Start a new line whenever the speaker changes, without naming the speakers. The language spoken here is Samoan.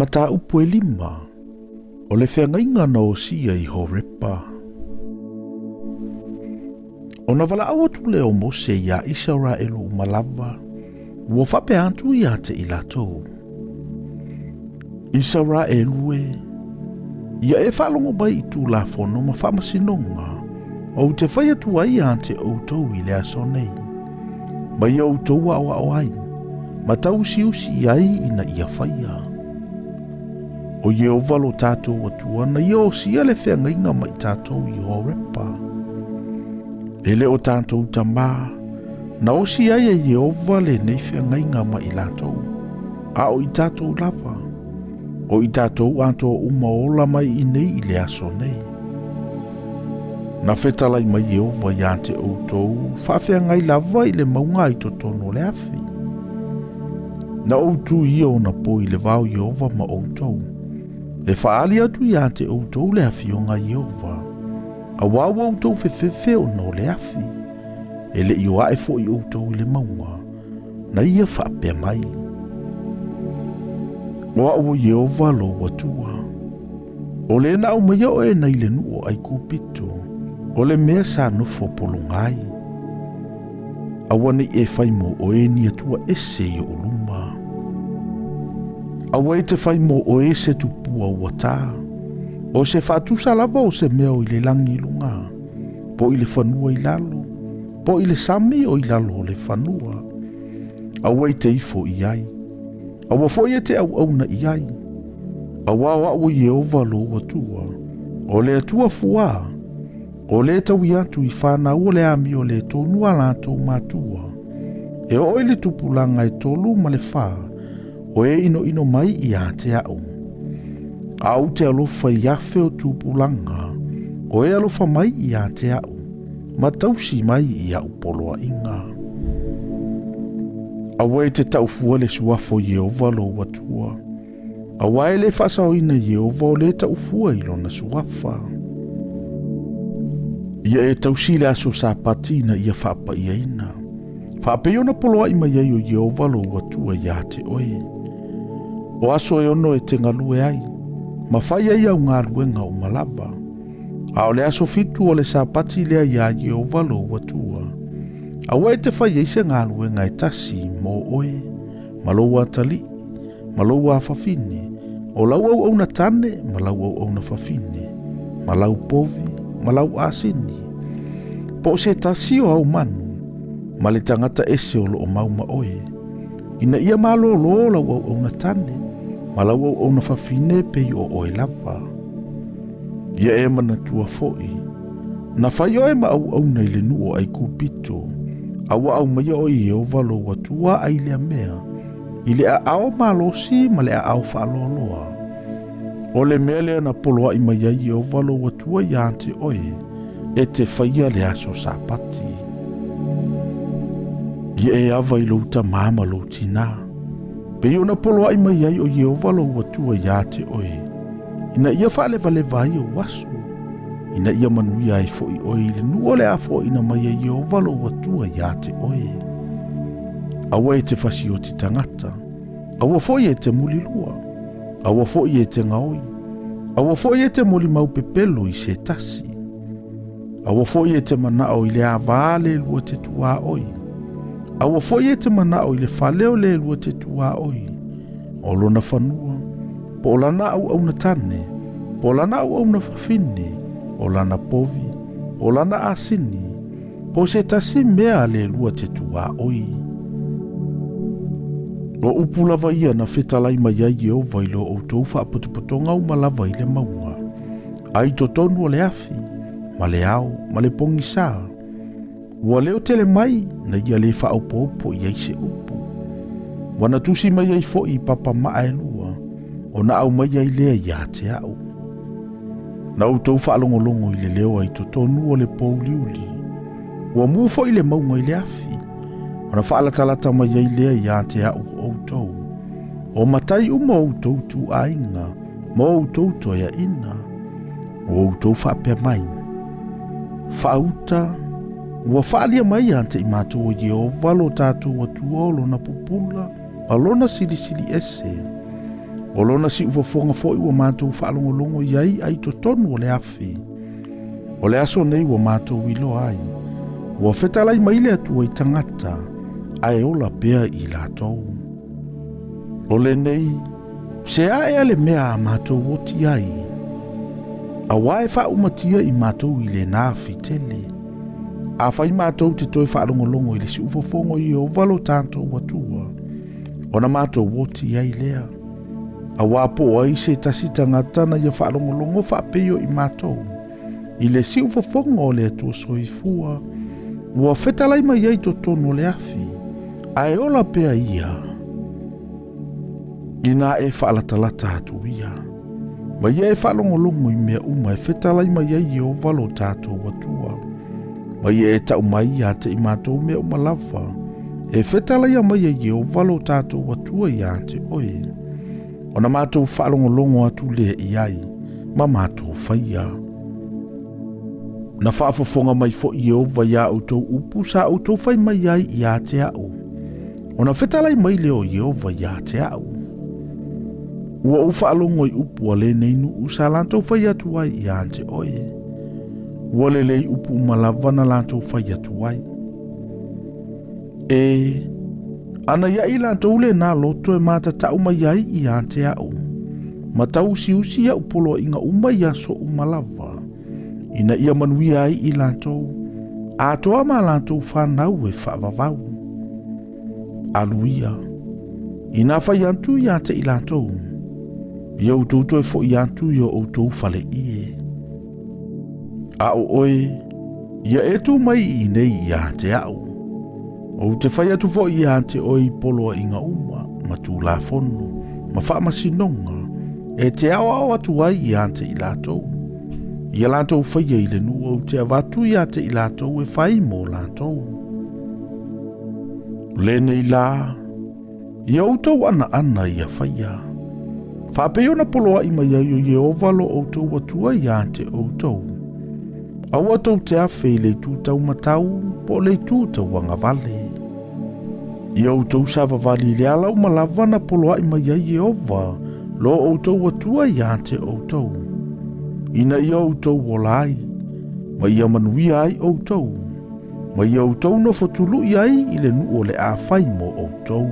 Mataupu e lima o le feagaiga na osia i Horepa. Ona valaau atu lea o Mose iā Isaraelu uma lava, ua faapea atu ia te i latou, Isaraelu e, ia e faalogo mai i Tulafono ma faamasinoga ou te fai atu ai ia te outou i le aso nei, ma ia outou aoao ai, ma tausiusi i ai ina ia faia. O Ieova lo tatou Atua na ia osia le feagaiga ma i tatou i Horepa. E le o tatou tamā, na osi ai e Ieova lenei feagaiga ma i latou, a o i tatou lava, o i tatou atoa uma ola mai i nei i le aso nei. Na fetalai mai Ieova iā te outou faafeagai lava i le mauga i totonu o le afi. Na ou tu ia ona po i le va o Ieova ma outou, e faaali atu iā te outou le afioga Ieova, auā ua outou fefefe ona o le afi, e le i o ae foi outou i le mauga, na ia faapea mai, O au o Ieova lou Atua. O le na aumaia oe nai le nuu o Aikupito, o le mea sa nofo pologa ai. Aua ne i e fai mo oe ni atua ese i oʻu luma. Aua e te fai mo oe se tupua ua tā, o se faatusa lava o se mea o i le lagi i luga, po i le fanua i lalo, po i le sami o i lalo o le fanua. Aua e te ifo i ai, aua foi e te auauna i ai, auā o au o Ieova lou Atua, o le Atua fuā, o le taui atu i fanau o le amio le tonu a latou matua, e oo i le tupulaga e tolu ma le fā, o e inoino mai ia te au. A ou te alofa i afe o tupulaga, o e alofa mai ia te au, ma tausi mai i au poloaiga. Aua e te taufua le suafa o Ieova lou Atua, auā e le faasaoina Ieova o le taufua i lona suafa. Ia e tausi le aso Sapati ina ia faapaiaina, faapei ona poloai mai ai o Ieova lou Atua iā te oe. O aso e ono e te galue ai, ma fai ai au galuega uma lava. A o le aso fitu o le Sapati lea iā Ieova lou Atua. Aua e te fai ai se galuega e tasi mo oe, ma lou atalii, ma lou afafine, o lau auauna tane ma lau auauna fafine, ma lau povi, ma lau asini, po o se tasi o au manu, ma le tagata ese o loo mau ma oe, ina ia malōlō lau auauna tane, ma lau auauna fafine pei o oe lava. Ia e manatua foi, na fai oe ma auauna i le nuu o Aikupito, a ua aumaia oe e Ieova lou Atua ai lea mea, i le aao malosi ma le aao faaloaloa. O le mea lea na poloai mai ai Ieova lou Atua iā te oe, e te faia le aso Sapati. Ia e ava i lou tamā ma lou tinā, pei ona poloai mai ai o Ieova lou Atua iā te oe, ina ia faalevaleva ai ou aso, ina ia manuia ai foi oe i le nuu o le a foaiina mai e Ieova lou Atua iā te oe. Aua e te fasioti tagata, aua foi e te mulilua, aua foi e te gaoi, aua foi e te molimau pepelo i se tasi. Aua foi e te manao i le avā le lua te tuaoi. Aua foi e te manao i le fale o le lua te tuaoi, o lona fanua, po o lana auauna tane, po o lana auauna fafine, o lana povi, o lana asini, po o se tasi mea a le lua te tuaoi. O upu lava ia na fetalai mai ai Ieova i lo outou faapotopotoga uma lava i le mauga, a i totonu o le afi, ma le ao, ma le pogisā, Ua leo tele mai na ia le faaopoopo i ai se upu. Ua na tusi mai ai foi i papa maa e lua, ona aumai ai lea ia te au. Na outou faalogologo i le leo ai totonu o le pōuliuli. Ua mū foi le mauga i le afi, ona faalatalata mai ai lea ia te au o outou. O matai uma o outou ituaiga ma o outou toeaiina, ua outou faapea mai, Faauta, ua faalia mai ia te i matou o Ieova lo tatou Atua o lona pupula ma lona silisili ese. O lona siufofoga foʻi ua matou faalogologo i ai ai totonu o le afi. O le aso nei ua matou iloa ai, ua fetalai mai le Atua i tagata, ae ola pea i latou. O lenei, se ae a le mea a matou oti ai, auā e faaumatia i matou i lenā afi tele. Afai matou te toe faalogologo i le siufofoga o Ieova lo tatou Atua, ona matou oti ai lea. Auā po o ai se tasi tagata na ia faalogologo faapei o i matou, i le siufofoga o le Atua soifua, ua fetalai mai ai totonu o le afi, ae ola pea ia. Inā e faalatalata atu ia, ma ia e faalogologo i mea uma e fetalai mai ai Ieova lo tatou Atua, ma ia e tau mai ia te i matou mea uma lava, e fetalaia mai e Ieova lo tatou Atua iā te oe, ona matou faalogologo atu lea i ai, ma matou faia. Na faafofoga mai foʻi Ieova iā outou upu sa outou fai mai ai iā te aʻu, ona fetalai mai lea o Ieova iā te aʻu. Ua ou faalogo i upu a lenei nuu sa latou fai atu ai iā te oe. Ua lelei upu uma lava na latou fai atu ai. E ana ia i latou lenā loto e matatau mai ai iā te aʻu, ma tauusiusi iaʻu poloaiga uma i aso uma lava, ina ia manuia ai i latou, atoa ma latou fanau e faavavau. Alu ia, inā fai atu iā te i latou, ia outou toe foʻi atu i o outou faleie. A o oe, ia e tu mai i inei iā te aʻu. Ou te fai atu foʻi iā te oe i poloaiga uma, ma tulafono, ma faamasinoga, e te aoao atu ai iā te i latou. Ia latou faia i le nuu ou te avatu iā te i latou e fai mo latou. Lenei lā, ia outou anaana ia faia. Faapei ona poloai mai ai o Ieova lo outou Atua iā te outou. Aua tou te afe i le itu taumatau po o le itu tauagavale. Ia outou savavali i le ala uma lava na poloai mai ai Ieova lo outou Atua iā te outou, ina ia outou ola ai, ma ia manuia ai outou, ma ia outou nofo tului ai i le nuu o le a fai mo outou.